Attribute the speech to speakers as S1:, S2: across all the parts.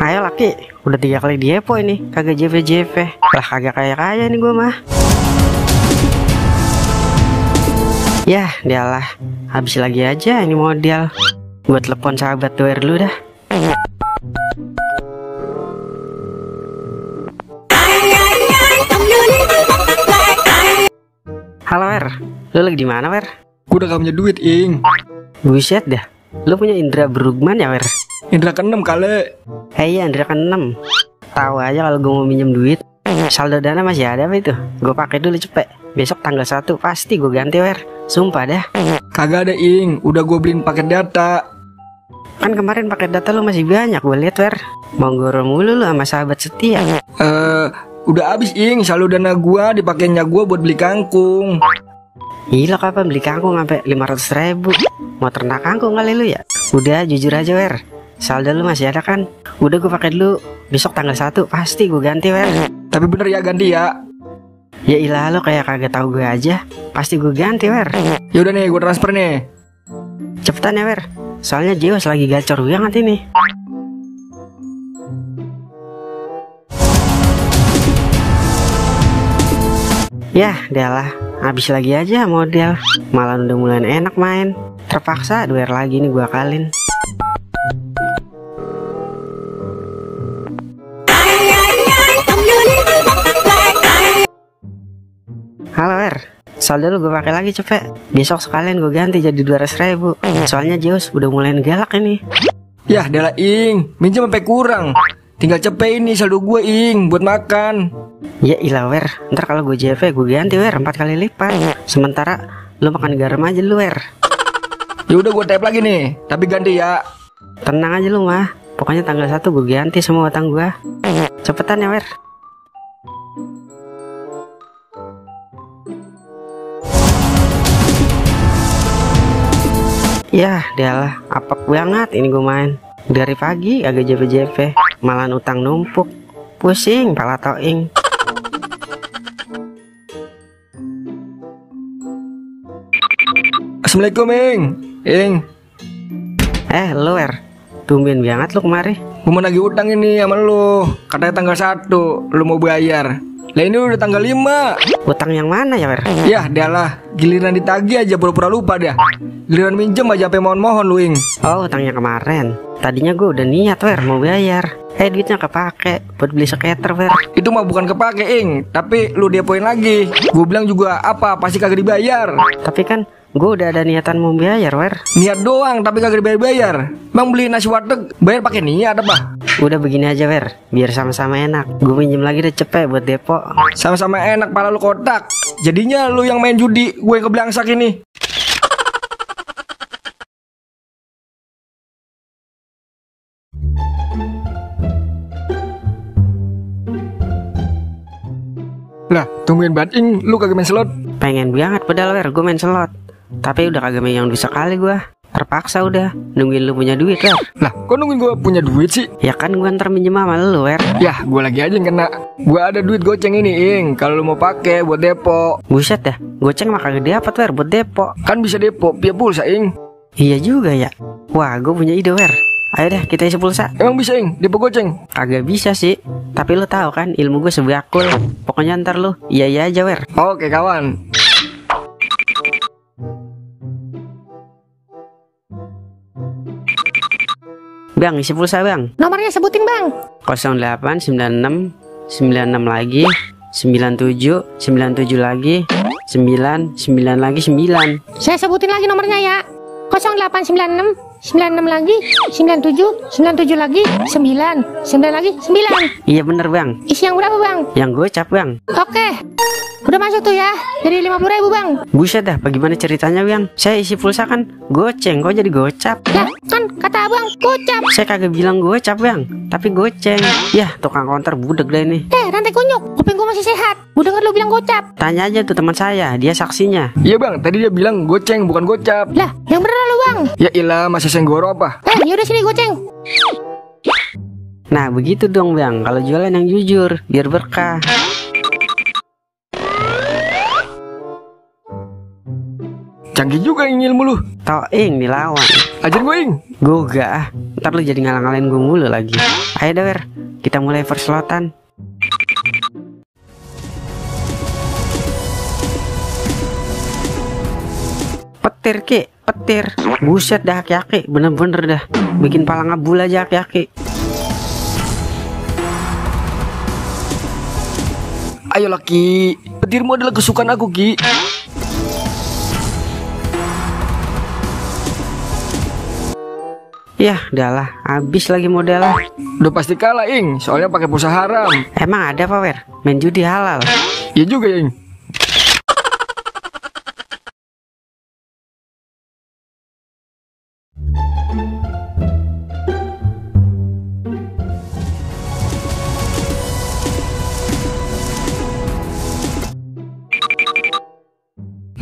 S1: Ayo laki, udah 3 kali diepo ini, kagak JV-JV. Lah kagak kaya-kaya nih gua mah. Yah, dialah, habis lagi aja ini modal. Gua telepon sahabat doer dulu dah. Halo Wer, lu lagi di mana Wer?
S2: Gue udah gak punya duit, Ing.
S1: Buset dah, lu punya indra berugman ya Wer?
S2: Indra ke-6 kali.
S1: Iya, indra ke-6. Tahu aja kalau gue mau minjem duit. Saldo dana masih ada apa itu? Gue pakai dulu cepet. Besok tanggal 1 pasti gue ganti Wer. Sumpah dah.
S2: Kagak ada, Ing. Udah gue beliin paket data.
S1: Kan kemarin paket data lu masih banyak gue liat Wer. Mau goro mulu lu sama sahabat setia.
S2: Udah habis, Ing. Saldo dana gua dipakainya gua buat beli kangkung.
S1: Gila, kapan beli kangkung sampai 500.000? Mau ternak kangkung kali lu ya? Udah jujur aja Wer. Saldo lu masih ada kan? Udah gue pakai dulu. Besok tanggal 1 pasti gue ganti Wer.
S2: Tapi bener ya ganti ya.
S1: Ya ilah, lo kayak kagak tahu gue aja. Pasti gue ganti Wer.
S2: Yaudah nih, gue transfer nih.
S1: Cepetan ya Wer. Soalnya Jiwas lagi gacor banget ini. Yah, dialah, habis lagi aja modal. Malah udah mulai enak main. Terpaksa duer lagi nih gua kalin. Halo Wer, saldo lu gue pakai lagi cepet. Besok sekalian gue ganti jadi 200.000. Soalnya Jiwas udah mulai galak ini.
S2: Yah, Dela Ing, minjem sampai kurang. Tinggal cepet ini saldo gue, Ing, buat makan.
S1: Ya ilah Wer, ntar kalau gue JV gue ganti Wer 4 kali lipat. Sementara lu makan garam aja lu Wer.
S2: Ya udah gue tap lagi nih, tapi ganti ya.
S1: Tenang aja lu mah. Pokoknya tanggal 1 gue ganti semua utang gue. Cepetan ya Wer. Yah, dialah, apek banget ini gue main. Dari pagi agak JV-JV, malah utang numpuk. Pusing pala toing.
S2: Assalamualaikum, Ing.
S1: Lu Wer, tumben banget lu kemari.
S2: Gue mau nagih utang ini sama lu. Katanya tanggal 1 lu mau bayar. Lah ini udah tanggal 5.
S1: Utang yang mana ya Wer?
S2: Yah, dialah, giliran ditagih aja pura-pura lupa dah. Giliran minjem aja sampai mohon-mohon lu, Ing.
S1: Oh, utangnya kemarin. Tadinya gue udah niat Wer mau bayar. Duitnya kepake buat beli skater Wer.
S2: Itu mah bukan kepake, Ing, tapi lu depoin lagi. Gue bilang juga apa pasti kagak dibayar.
S1: Tapi kan gue udah ada niatan mau bayar Wer.
S2: Niat doang tapi kagak dibayar-bayar. Bang beli nasi warteg bayar pakai niat apa?
S1: Udah begini aja Wer, biar sama-sama enak. Gue minjem lagi deh cepet buat depo.
S2: Sama-sama enak pala lu kotak. Jadinya lu yang main judi, gue keblangsak ini. Lah, tungguin banget, Ing, lu kagak main slot?
S1: Pengen banget padahal Wer, gue main slot. Tapi udah kagak main yang dua sekali gue. Terpaksa udah, nungguin lu punya duit Wer.
S2: Lah, kok nungguin gue punya duit sih?
S1: Ya kan gue ntar minjem sama lu Wer.
S2: Yah, gue lagi aja yang kena. Gue ada duit goceng ini, Ing. Kalau lu mau pakai buat depo.
S1: Buset dah, goceng mah kagak dapat Wer buat depo.
S2: Kan bisa depo via pulsa, Ing.
S1: Iya juga ya. Wah, gue punya ide Wer. Ayo deh kita isi pulsa.
S2: Emang bisa, Ing, depo goceng?
S1: Kagak bisa sih. Tapi lu tahu kan ilmu gue sebakul. Pokoknya ntar lu iya aja Wer.
S2: Oke kawan.
S1: Bang, isi pulsa bang.
S3: Nomornya sebutin bang.
S1: 0896 96 lagi 97 97 lagi 9 9 lagi 9.
S3: Saya sebutin lagi nomornya ya. 0896 96 lagi 97 97 lagi 9 9 lagi 9.
S1: Iya bener bang.
S3: Isi yang berapa bang?
S1: Yang gocap bang.
S3: Oke, udah masuk tuh ya. Jadi 50.000 bang.
S1: Buset dah, bagaimana ceritanya bang? Saya isi pulsa kan goceng, kok jadi gocap?
S3: Lah kan kata abang gocap.
S1: Saya kagak bilang gocap bang, tapi goceng. Yah, tukang konter budek deh ini.
S3: Rantai kunyuk, kuping gua masih sehat. Gua denger lu bilang gocap.
S1: Tanya aja tuh teman saya, dia saksinya.
S2: Iya bang, tadi dia bilang goceng bukan gocap.
S3: Lah, yang bener lu bang.
S2: Ya ilah, masih senggoro apa?
S3: Yaudah sini goceng.
S1: Nah begitu dong bang, kalau jualan yang jujur, biar berkah.
S2: canggih juga Ing ilmu lu.
S1: Tau Ing dilawan.
S2: Ajar gue Ing.
S1: Gue gak ah. Ntar lu jadi ngalang-ngalain gue mulu lagi. Ayo dah Wer, kita mulai first slotan. Petir Ki, petir. Buset dah aki-aki, bener-bener dah bikin pala ngabul aja aki-aki.
S2: Ayolah Ki, petirmu adalah kesukaan aku Ki.
S1: Yah, udahlah, habis lagi modalnya.
S2: Udah pasti kalah Ing, soalnya pakai pulsa haram.
S1: Emang ada apa Wer? Main judi halal.
S2: Iya juga Ing.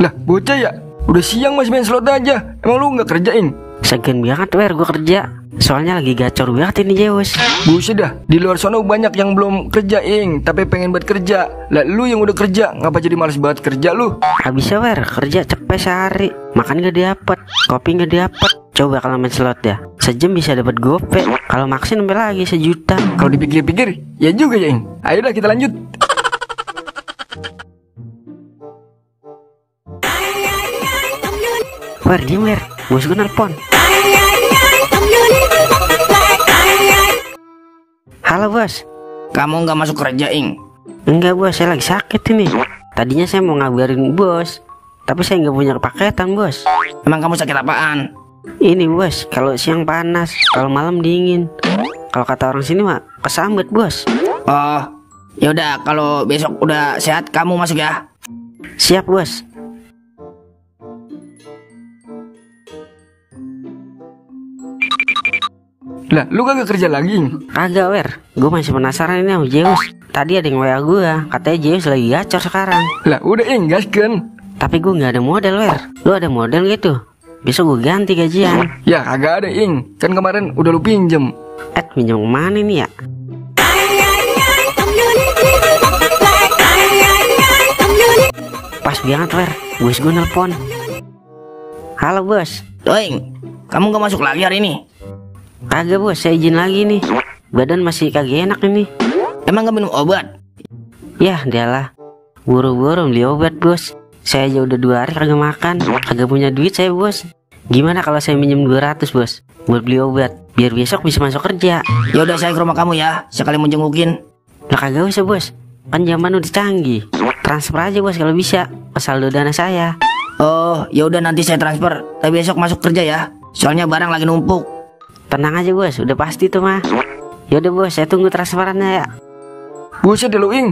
S2: Lah bocah ya, udah siang masih main slot aja. Emang lu nggak kerjain?
S1: Segan banget Wer, gue kerja. Soalnya lagi gacor banget ini Zeus.
S2: Buset dah, di luar sana banyak yang belum kerja Ing, tapi pengen banget kerja. Lah lu yang udah kerja, ngapa jadi males banget kerja lu?
S1: Habisnya Wer, kerja cepet sehari. Makan gak dapet, kopi gak dapet. Coba kalau main slot ya, sejam bisa dapat gope. Kalau maksin sampai lagi sejuta.
S2: Kalau dipikir-pikir, ya juga ya Ing. Ayo dah kita lanjut.
S1: Wer, diem Wer, bos gue nelpon. Halo bos.
S4: Kamu nggak masuk kerja, Ing?
S1: Enggak bos, saya lagi sakit ini. Tadinya saya mau ngabarin bos, tapi saya nggak punya paketan bos.
S4: Emang kamu sakit apaan?
S1: Ini bos, kalau siang panas, kalau malam dingin. Kalau kata orang sini mah kesambet bos.
S4: Oh, ya udah, kalau besok udah sehat kamu masuk ya.
S1: Siap bos.
S2: Lah lu kagak kerja lagi?
S1: Kagak Wer, gue masih penasaran ini sama Zeus. Tadi ada yang WA gue, katanya Zeus lagi gacor sekarang.
S2: Lah udah Ing, gaskeun.
S1: Tapi gue nggak ada modal Wer. Lu ada modal gitu? Besok gue ganti gajian.
S2: Ya kagak ada Ing, kan kemarin udah lu pinjem.
S1: Pinjam kemana nih ya? Pas banget Wer, bos gue nelpon. Halo bos.
S4: Ing, kamu nggak masuk lagi hari ini?
S1: Kagak bos, saya izin lagi nih. Badan masih kagak enak ini.
S4: Emang nggak minum obat?
S1: Yah, dialah. Buru-buru beli obat bos. Saya aja udah 2 hari kagak makan. Kagak punya duit saya bos. Gimana kalau saya minjem 200 bos buat beli obat, biar besok bisa masuk kerja.
S4: Ya udah, saya ke rumah kamu ya, sekali mau jengukin.
S1: Lah kagak usah bos, kan zaman udah canggih. Transfer aja bos kalau bisa ke saldo dana saya.
S4: Oh, ya udah nanti saya transfer. Tapi besok masuk kerja ya, soalnya barang lagi numpuk.
S1: Tenang aja bos, udah pasti tuh mah. Yaudah bos, saya tunggu transferannya ya.
S2: Buset deh lu Ing,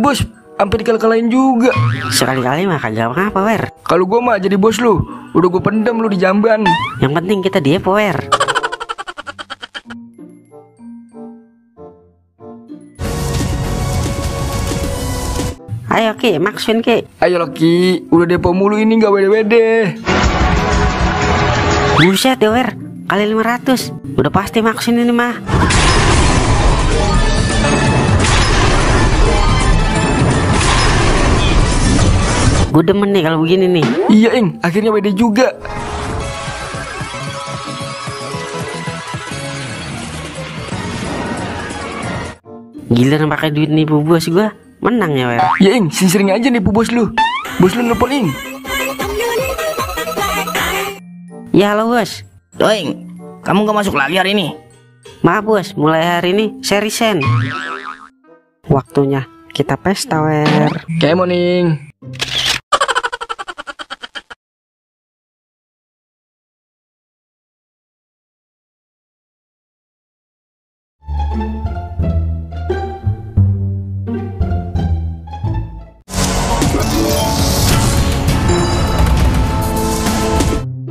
S2: bos sampai dikal-kalain juga.
S1: Sekali-kali mah kagak apa-apa Wer.
S2: Kalau gua mah jadi bos lu, udah gua pendam lu di jamban.
S1: Yang penting kita Depo Wer. Ayo Ki, maksin Ki.
S2: Ayo Ki, udah depo mulu ini nggak wede-wede.
S1: Buset ya Wer, kali 500. Udah pasti maksin ini mah. Gue demen nih kalau begini nih.
S2: Iya Ing, akhirnya wede juga.
S1: Giliran pakai duit nipu bos gue, menang ya Wer.
S2: Ya Ing, sering aja nih bos lu. Bos lu nelpon Ing.
S1: Ya halo bos.
S4: Ing, kamu nggak masuk lagi hari ini?
S1: Maaf bos, mulai hari ini saya resign. Waktunya kita pesta Wer.
S2: Kemon Ing.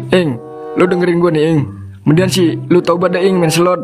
S2: Ing, lu dengerin gue nih Ing. Kemudian sih lu tobat deh Ing main slot.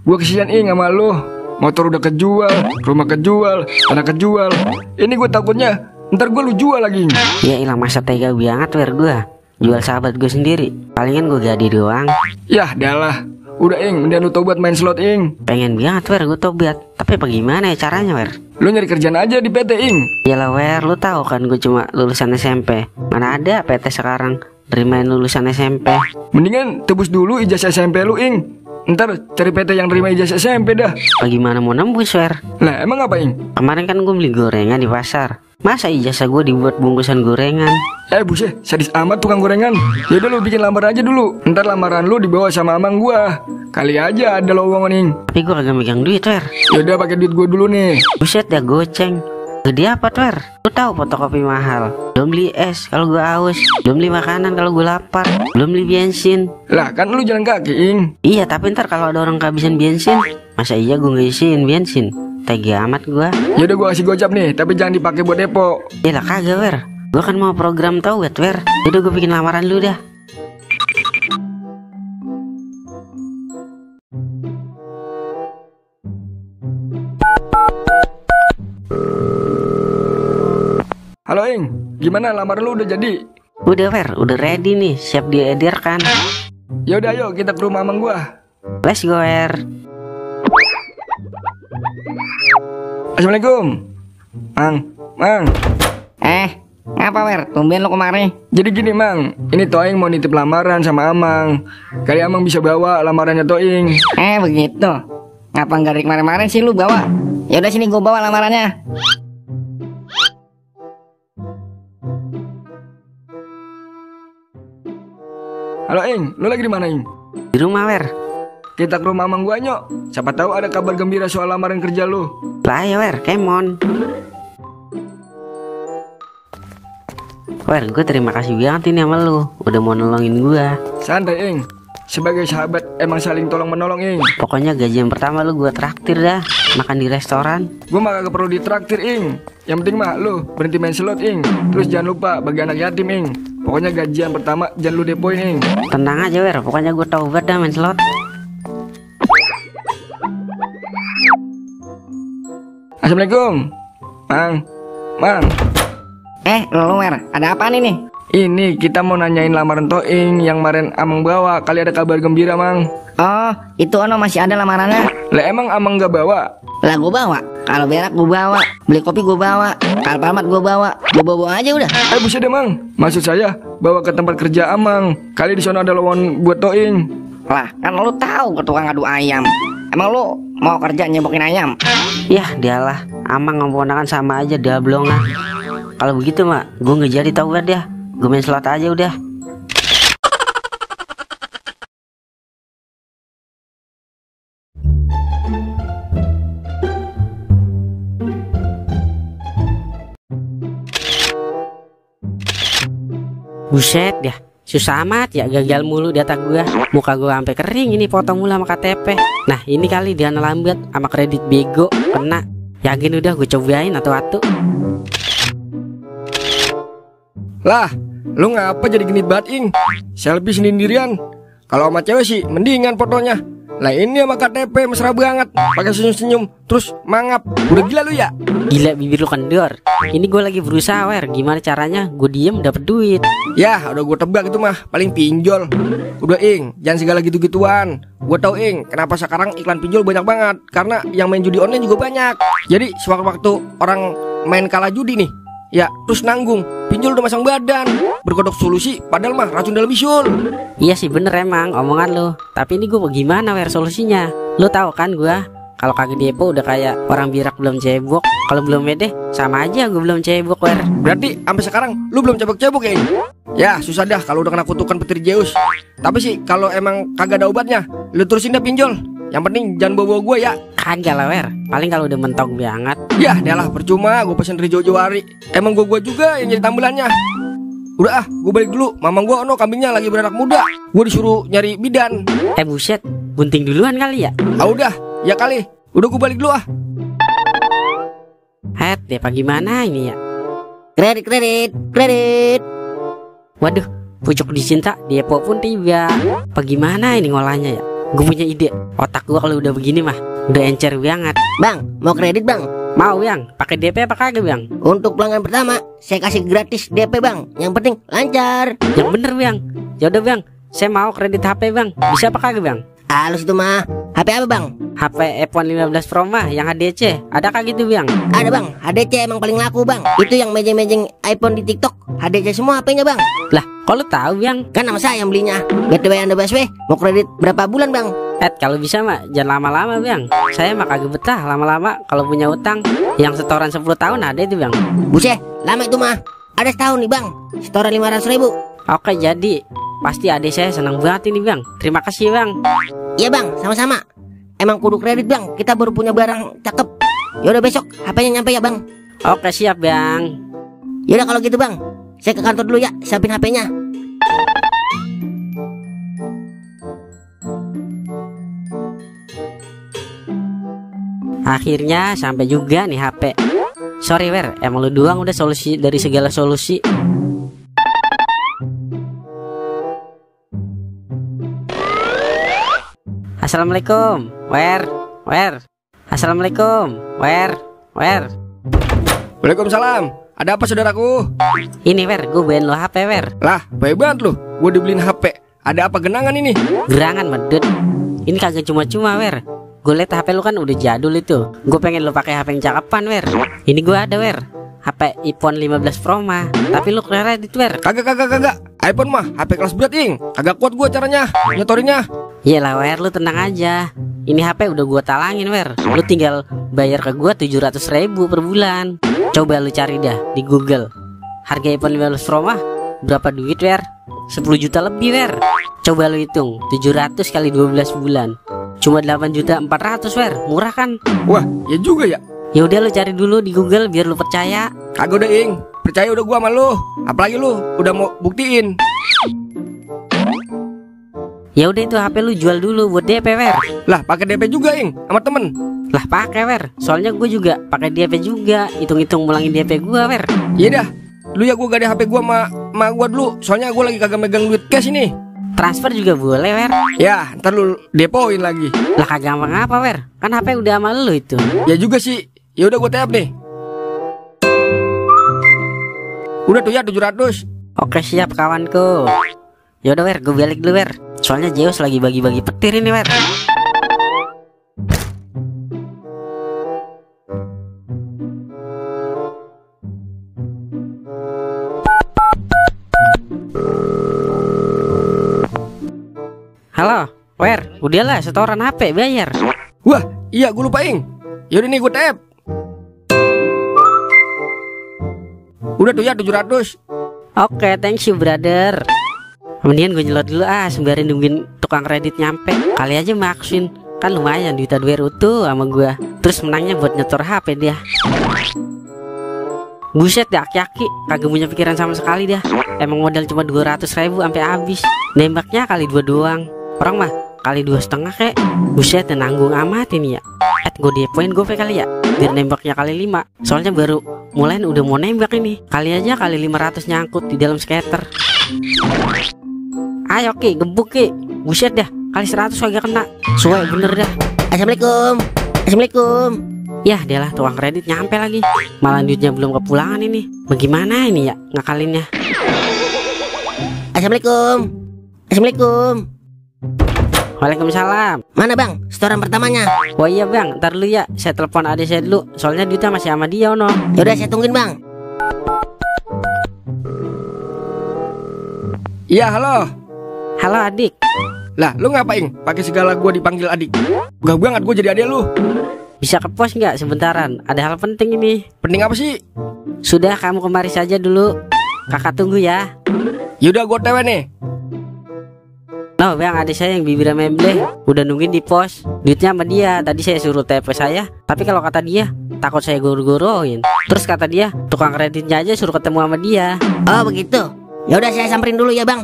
S2: Gue kesian Ing sama lu. Motor udah kejual, rumah kejual, tanah kejual. Ini gue takutnya ntar gue lu jual lagi Ing.
S1: Ya ilah, masa tega banget Wer gue jual sahabat gue sendiri. Palingan gue gadi doang.
S2: Yah dalah. Udah Ing, mendingan lu tobat main slot Ing.
S1: Pengen banget Wer gue tobat. Tapi bagaimana ya caranya Wer?
S2: Lu nyari kerjaan aja di PT Ing.
S1: Yalah Wer, lu tahu kan gue cuma lulusan SMP. Mana ada PT sekarang nerimain lulusan SMP.
S2: Mendingan tebus dulu ijazah SMP lu, Ing. Ntar cari PT yang terima ijazah SMP dah.
S1: Bagaimana mau nembus, Wer?
S2: Lah emang apa, Ing?
S1: Kemarin kan gue beli gorengan di pasar. Masa ijazah gue dibuat bungkusan gorengan?
S2: Buset, sadis amat tukang gorengan. Yaudah lu bikin lamar aja dulu. Ntar lamaran lu dibawa sama amang gua. Kali aja ada lowongan, Ing.
S1: Tapi gue kagak megang duit, Wer.
S2: Yaudah pakai duit gua dulu nih.
S1: Buset ya goceng. Gede apa, Wer? Lu tahu fotokopi mahal. Belum beli es kalau gue haus. Belum beli makanan kalau gue lapar. Belum beli bensin.
S2: Lah kan lu jalan kaki, Ing.
S1: Iya, tapi ntar kalau ada orang kehabisan bensin, masa iya gue ngisiin bensin? Tega amat gua.
S2: Yaudah gua kasih gocap nih, tapi jangan dipakai buat depo.
S1: Ya lah kagak, Wer. Gua kan mau program taubat, Wer. Yaudah gue bikin lamaran dulu dah.
S2: Halo, Ing. Gimana lamaran lu udah jadi?
S1: Udah, Wer. Udah ready nih, siap diedarkan.
S2: Yaudah ayo kita ke rumah amang gua.
S1: Let's go, Wer.
S2: Assalamualaikum. Mang.
S4: Ngapa Wer? Tumben lo kemari.
S2: Jadi gini, Mang. Ini Toing mau nitip lamaran sama Amang. Kali Amang bisa bawa lamarannya Toing.
S4: Begitu. Ngapa nggak dari kemarin-kemarin sih lu bawa? Ya udah sini gue bawa lamarannya.
S2: Halo, Ing. Lu lagi di mana, Ing?
S1: Di rumah, Wer.
S2: Kita ke rumah Amang gua, nyok. Siapa tahu ada kabar gembira soal lamaran kerja lu.
S1: Lah ya, Wer. Kemon. Wer, gue terima kasih banget ini sama lu. Udah mau nolongin gua.
S2: Santai, Ing. Sebagai sahabat emang saling tolong menolong, Ing.
S1: Pokoknya gajian pertama lu gua traktir dah. Makan di restoran.
S2: Gua mah kagak perlu ditraktir, Ing. Yang penting mah lu berhenti main slot, Ing. Terus jangan lupa bagi anak yatim, Ing. Pokoknya gajian pertama jangan lu depoin, Ing.
S1: Tenang aja, Wer. Pokoknya gue taubat dah main slot.
S2: Assalamualaikum. Mang.
S4: Lu Wer, ada apa nih?
S2: Ini kita mau nanyain lamaran Toing yang kemarin Amang bawa. Kali ada kabar gembira, Mang.
S4: Oh, itu ono masih ada lamarannya.
S2: Lah emang Amang gak bawa?
S4: Lah gue bawa. Kalau berak gue bawa. Beli kopi gue bawa. Kalau pamat gue bawa. Gue bawa aja udah.
S2: Buset deh, Mang. Maksud saya bawa ke tempat kerja Amang. Kali di sana ada lowongan buat Toing.
S4: Lah, kan lu tahu ke tukang ngadu ayam. Emang lu mau kerja nyebokin ayam?
S1: Yah, dialah. Amang ngomong sama aja dablong lah. Kalau begitu mah, gue nggak jadi taubat ya. Gue main slot aja udah. Buset ya, susah amat ya, gagal mulu data gua. Muka gua sampai kering ini, foto mulu sama KTP. Nah ini kali dia lambat sama kredit bego kena. Yakin udah gue cobain atau-atu.
S2: Lah, lu ngapa jadi genit banget, Ing? Selfie sendirian. Kalau sama cewek sih mendingan fotonya. Lah ini sama KTP mesra banget, pakai senyum-senyum terus mangap. Udah gila lu ya?
S1: Gila bibir lu kendor. Ini gue lagi berusaha, Wer. Gimana caranya gue diem dapet duit?
S2: Ya udah gue tebak itu mah paling pinjol. Udah, Ing, jangan segala gitu-gituan. Gue tau, Ing, kenapa sekarang iklan pinjol banyak banget. Karena yang main judi online juga banyak. Jadi sewaktu-waktu orang main kalah judi nih, ya terus nanggung, pinjol udah masang badan, berkodok solusi, padahal mah racun dalam bisul.
S1: Iya sih bener emang omongan lu. Tapi ini gue gimana, Wer, solusinya? Lu tahu kan gue kalau kagak depo udah kayak orang birak belum cebok. Kalau belum mede sama aja gue belum cebok, Wer.
S2: Berarti sampai sekarang lu belum cebok-cebok ya, Ing? Ya susah dah kalau udah kena kutukan petir Zeus. Tapi sih kalau emang kagak ada obatnya, lu terusin dah pinjol. Yang penting jangan bawa gue ya.
S1: Kagak lah, Wer. Paling kalau udah mentok banget.
S2: Ya lah percuma gue pesen dari jauh-jauh hari. Emang gue juga yang jadi tambelannya. Udah gue balik dulu. Mamang gue kambingnya lagi beranak muda. Gue disuruh nyari bidan.
S1: Buset, bunting duluan kali ya?
S2: Udah, ya kali. Udah gue balik dulu ah.
S1: Depa gimana ini ya?
S4: Kredit.
S1: Waduh, pucuk dicinta, depo pun tiba. Bagaimana ini ngolahnya ya? Gue punya ide. Otak gue kalau udah begini mah udah encer banget.
S4: Bang, mau kredit bang?
S1: Mau, Bang. Pakai DP apa kagak, Bang?
S4: Untuk pelanggan pertama saya kasih gratis DP bang. Yang penting lancar.
S1: Yang bener, Bang. Yaudah, Bang, saya mau kredit HP, Bang. Bisa apa kagak, Bang?
S4: Halus itu mah. HP apa bang?
S1: HP iPhone 15 Pro mah yang HDC. Adakah gitu bang?
S4: Ada bang, HDC emang paling laku bang. Itu yang mejeng-mejeng iPhone di TikTok, HDC semua HP-nya bang.
S1: Lah, kok lu tahu bang?
S4: Kan nama saya yang belinya. BTW Anda Baswe, mau kredit berapa bulan bang?
S1: Kalau bisa mah jangan lama-lama bang. Saya mah kagak betah lama-lama kalau punya utang. Yang setoran 10 tahun ada itu bang.
S4: Buset, lama itu mah. Ada setahun nih bang, setoran 500.000.
S1: Oke jadi, pasti adik saya senang banget ini bang. Terima kasih bang.
S4: Iya bang, sama-sama. Emang kudu kredit bang, kita baru punya barang cakep. Yaudah besok HP-nya nyampe ya bang.
S1: Oke siap bang.
S4: Yaudah kalau gitu bang, saya ke kantor dulu ya, siapin HP-nya.
S1: Akhirnya sampai juga nih HP. Sorry Wer, emang lu doang udah solusi dari segala solusi. Assalamualaikum, Wer. Assalamualaikum, Wer.
S2: Waalaikumsalam. Ada apa saudaraku?
S1: Ini Wer, gue beliin lo HP Wer.
S2: Lah, baik banget lu. Gue dibeliin HP. Ada apa genangan ini?
S1: Gerangan medut. Ini kagak cuma-cuma Wer. Gue liat HP lu kan udah jadul itu. Gue pengen lu pakai HP yang cakepan Wer. Ini gue ada Wer, HP iPhone 15 Pro mah. Tapi lu kredit Wer.
S2: Kagak. iPhone mah HP kelas berat ing. Kagak kuat gue caranya nyetorinya.
S1: Iyalah Wer, lu tenang aja. Ini HP udah gue talangin Wer. Lu tinggal bayar ke gue 700.000 per bulan. Coba lu cari dah di Google. Harga iPhone 15 Pro mah berapa duit Wer? 10 juta lebih Wer. Coba lu hitung 700 kali 12 bulan, cuma 8.400.000 Wer. Murah kan?
S2: Wah, ya juga ya.
S1: Ya udah lu cari dulu di Google biar lu percaya.
S2: Kagak udah ing. Percaya udah gua sama lu. Apalagi lu udah mau buktiin.
S1: Ya udah itu HP lu jual dulu buat DP Wer.
S2: Lah, pakai DP juga ing sama temen.
S1: Lah pakai Wer. Soalnya gue juga pakai DP juga. Hitung-hitung mulangin DP gua Wer.
S2: Iya dah. Lu ya gua gak ada HP gua sama gua dulu. Soalnya gua lagi kagak megang duit cash ini.
S1: Transfer juga boleh Wer.
S2: Ya, ntar lu depoin lagi.
S1: Lah kagak apa Wer. Kan HP udah sama lu itu.
S2: Ya juga sih. Ya udah gua tap nih. Udah tuh ya 700.
S1: Oke siap kawanku. Ya udah Wer, gue balik dulu Wer. Soalnya Zeus lagi bagi-bagi petir ini Wer. Halo, Wer, udahlah setoran HP bayar.
S2: Wah, iya gue lupa ing. Yaudah nih gue tap. Udah tuh ya 700.
S1: Oke, thanks you brother. Kemudian gue nyelot dulu sembari nungguin tukang kredit nyampe. Kali aja maksin. Kan lumayan duita 2 tuh sama gue. Terus menangnya buat nyetor HP dia. Buset dah aki-aki, kagak punya pikiran sama sekali dah. Emang modal cuma 200.000 sampai habis. Nembaknya kali 2 doang. Orang mah kali 2,5 kek. Buset nanggung amat ini ya. Gue depoin gue kali ya, biar nembaknya kali 5. Soalnya baru mulai udah mau nembak ini. Kali aja kali 500 nyangkut di dalam skater. Ayo Ki, gebuk Ki. Buset dah, kali 100 kagak kena. Suai bener dah.
S4: Assalamualaikum.
S1: Yah dia lah tukang kredit nyampe lagi. Malah duitnya belum kepulangan ini. Bagaimana ini ya ngakalinnya.
S4: Assalamualaikum.
S1: Waalaikumsalam.
S4: Mana bang, setoran pertamanya?
S1: Oh iya bang, ntar dulu ya. Saya telepon adik saya dulu. Soalnya duitnya masih sama dia ono.
S4: Yaudah saya tungguin bang.
S2: Iya halo.
S1: Halo adik.
S2: Lah lu ngapain? Pakai segala gua dipanggil adik. Gak banget gua jadi adik lu.
S1: Bisa ke pos nggak sebentaran? Ada hal penting ini.
S2: Penting apa sih?
S1: Sudah kamu kemari saja dulu. Kakak tunggu ya.
S2: Yaudah gua tewe nih.
S1: Loh bang, adik saya yang bibirnya membleh udah nungguin di pos. Duitnya sama dia. Tadi saya suruh TP saya, tapi kalau kata dia takut saya goro-goroin. Terus kata dia tukang kreditnya aja suruh ketemu sama dia.
S4: Oh begitu. Yaudah saya samperin dulu ya bang.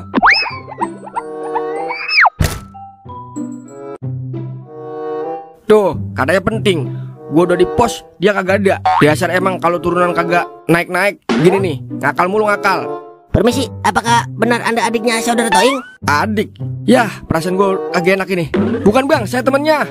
S2: Tuh, katanya penting. Gua udah di pos, dia kagak ada. Dasar emang kalau turunan kagak naik-naik. Gini nih, ngakal mulu ngakal.
S4: Permisi, apakah benar Anda adiknya saudara Toing?
S2: Adik? Yah, perasaan gue agak enak ini. Bukan bang, saya temennya.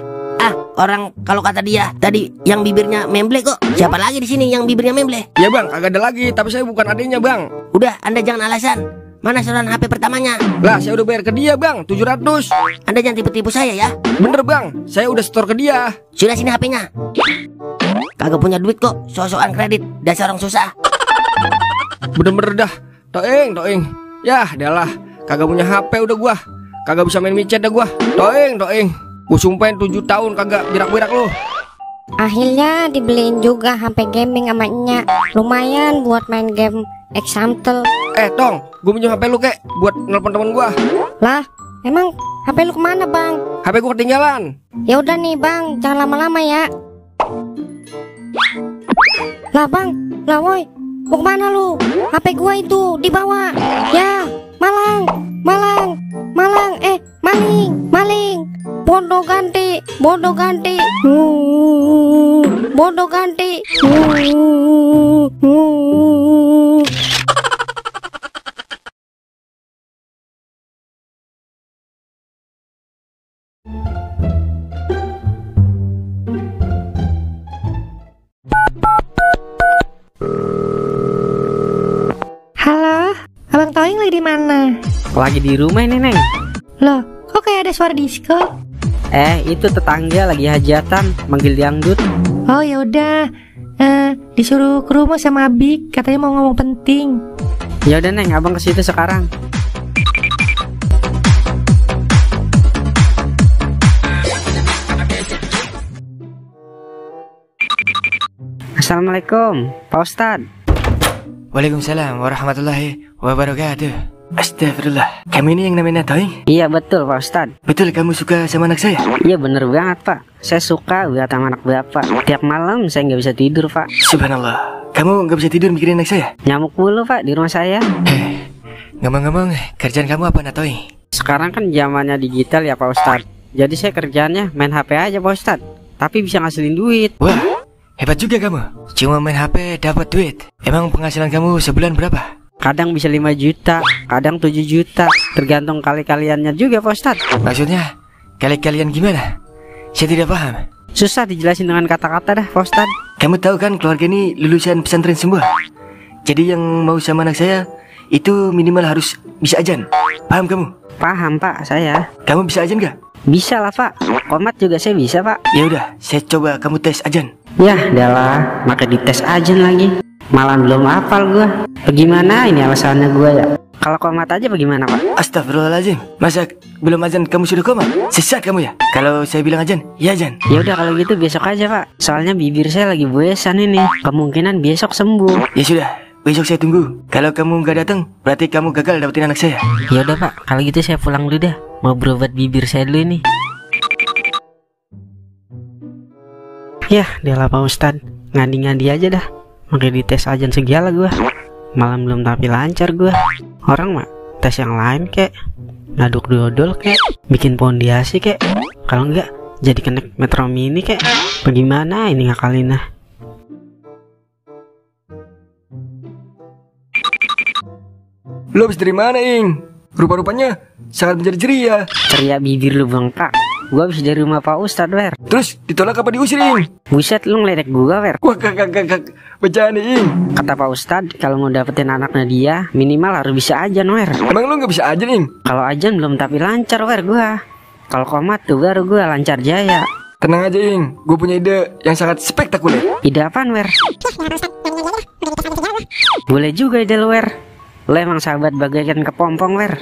S4: Orang kalau kata dia tadi yang bibirnya memble kok. Siapa lagi di sini yang bibirnya memble?
S2: Ya bang, kagak ada lagi. Tapi saya bukan adiknya bang.
S4: Udah, Anda jangan alasan. Mana setoran HP pertamanya?
S2: Lah, saya udah bayar ke dia, Bang, 700.
S4: Anda jangan tipu-tipu saya ya.
S2: Bener, Bang, saya udah setor ke dia.
S4: Sudah, sini HP-nya. Kagak punya duit kok, sok-sokan kredit. Dasar orang susah.
S2: Bener-bener dah. Toeng. Yah, dah lah. Kagak punya HP udah gua. Kagak bisa main micet dah gua. Toeng. Gua sumpahin 7 tahun kagak berak-berak lu.
S3: Akhirnya dibeliin juga HP gaming sama Nya. Lumayan buat main game Example.
S2: Tong, gua minjem HP lu kek buat nelpon temen gua.
S3: Lah, emang HP lu kemana bang?
S2: HP gua ketinggalan.
S3: Ya udah nih bang, jangan lama-lama ya. Lah bang, lah woi, mau kemana lu? HP gua itu dibawa. Ya, maling. Bodoh ganti. Halo, Abang Toing lagi di mana?
S1: Lagi di rumah ini, Neng.
S3: Loh, kok kayak ada suara disco?
S1: Itu tetangga lagi hajatan, manggil dangdut.
S3: Oh ya udah, disuruh ke rumah sama Abik, katanya mau ngomong penting.
S1: Ya udah, Neng, abang ke situ sekarang. Assalamualaikum, Pak Ustadz.
S2: Waalaikumsalam warahmatullahi wabarakatuh. Astagfirullah. Kamu ini yang namanya Toing?
S1: Iya betul, Pak Ustadz.
S2: Betul kamu suka sama anak saya?
S1: Iya bener banget, Pak. Saya suka banget sama anak Bapak. Tiap malam saya nggak bisa tidur, Pak.
S2: Subhanallah. Kamu nggak bisa tidur mikirin anak saya?
S1: Nyamuk mulu, Pak, di rumah saya.
S2: Ngomong-ngomong, kerjaan kamu apa, Toing?
S1: Sekarang kan zamannya digital ya, Pak Ustadz. Jadi saya kerjaannya main HP aja, Pak Ustadz. Tapi bisa ngasilin duit.
S2: Wah, hebat juga kamu. Cuma main HP dapat duit. Emang penghasilan kamu sebulan berapa?
S1: Kadang bisa 5 juta, kadang 7 juta. Tergantung kali-kaliannya juga, Pak Ustadz.
S2: Maksudnya, kalian gimana? Saya tidak paham.
S1: Susah dijelasin dengan kata-kata dah, Pak Ustadz.
S2: Kamu tahu kan keluarga ini lulusan pesantren semua. Jadi yang mau sama anak saya itu minimal harus bisa ajan. Paham kamu?
S1: Paham, Pak, saya.
S2: Kamu bisa ajan gak?
S1: Bisa lah, Pak. Komat juga saya bisa, Pak.
S2: Ya udah, saya coba kamu tes ajan.
S1: Yah, adalah maka dites ajan lagi. Malah belum hafal gua. Bagaimana ini alasannya gua ya? Kalau komat aja bagaimana, Pak?
S2: Astagfirullahaladzim. Masa belum ajan kamu sudah komat? Sesat kamu ya? Kalau saya bilang ajan, ya ajan.
S1: Ya udah kalau gitu besok aja, Pak. Soalnya bibir saya lagi buesan ini. Kemungkinan besok sembuh.
S2: Ya sudah, besok saya tunggu. Kalau kamu nggak datang, berarti kamu gagal dapetin anak saya.
S1: Ya udah, Pak. Kalau gitu saya pulang dulu dah. Mau berobat bibir saya dulu ini. Yah, dialah Pak Ustadz. Ngadi-ngadi aja dah. Makanya dites ajan segala gua. Malam belum tapi lancar gua. Orang mah tes yang lain kek. Ngaduk dodol kek. Bikin pondasi kek. Kalau enggak jadi connect Metro Mini kek. Bagaimana ini ngakalinnya?
S2: Lo habis dari mana, Ing? Rupa-rupanya sangat menjadi ceria.
S1: Ceria bibir lu bengkak. Gua habis dari rumah Pak Ustadz, Wer.
S2: Terus ditolak apa diusir, Ing?
S1: Buset, lu ngeledek gua, Wer.
S2: Wah, kak, bercanda, Ing.
S1: Kata Pak Ustadz, kalau mau dapetin anaknya dia, minimal harus bisa ajan, Wer.
S2: Emang lu nggak bisa ajan, Ing?
S1: Kalau ajan belum tapi lancar, Wer, gua. Kalau komat tuh baru gua lancar jaya.
S2: Tenang aja, Ing. Gue punya ide yang sangat spektakuler.
S1: Ide apaan, Wer? Boleh juga ide lu, Wer. Lu emang sahabat bagaikan kepompong, Wer.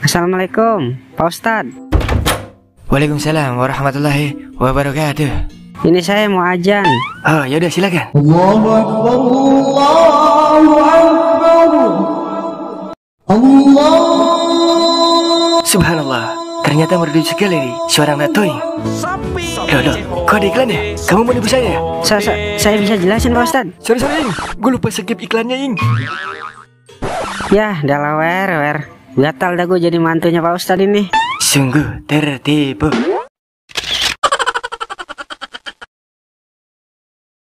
S1: Assalamualaikum, Pak Ustadz.
S2: Waalaikumsalam warahmatullahi wabarakatuh.
S1: Ini saya mau ajan.
S2: Oh, yaudah silakan.
S5: Allahu Akbar, Allahu Akbar, Allah.
S2: Subhanallah, ternyata merdu sekali nih suara anak Toing. Loh, kok ada iklan ya? Kamu mau nipu saya ya?
S1: Saya bisa jelasin, Pak Ustadz.
S2: Sorry, Ing. Gue lupa skip iklannya, Ing.
S1: Yah, dah lah, Wer. Gatal dah gue jadi mantunya Pak Ustadz ini.
S2: Sungguh tertipu.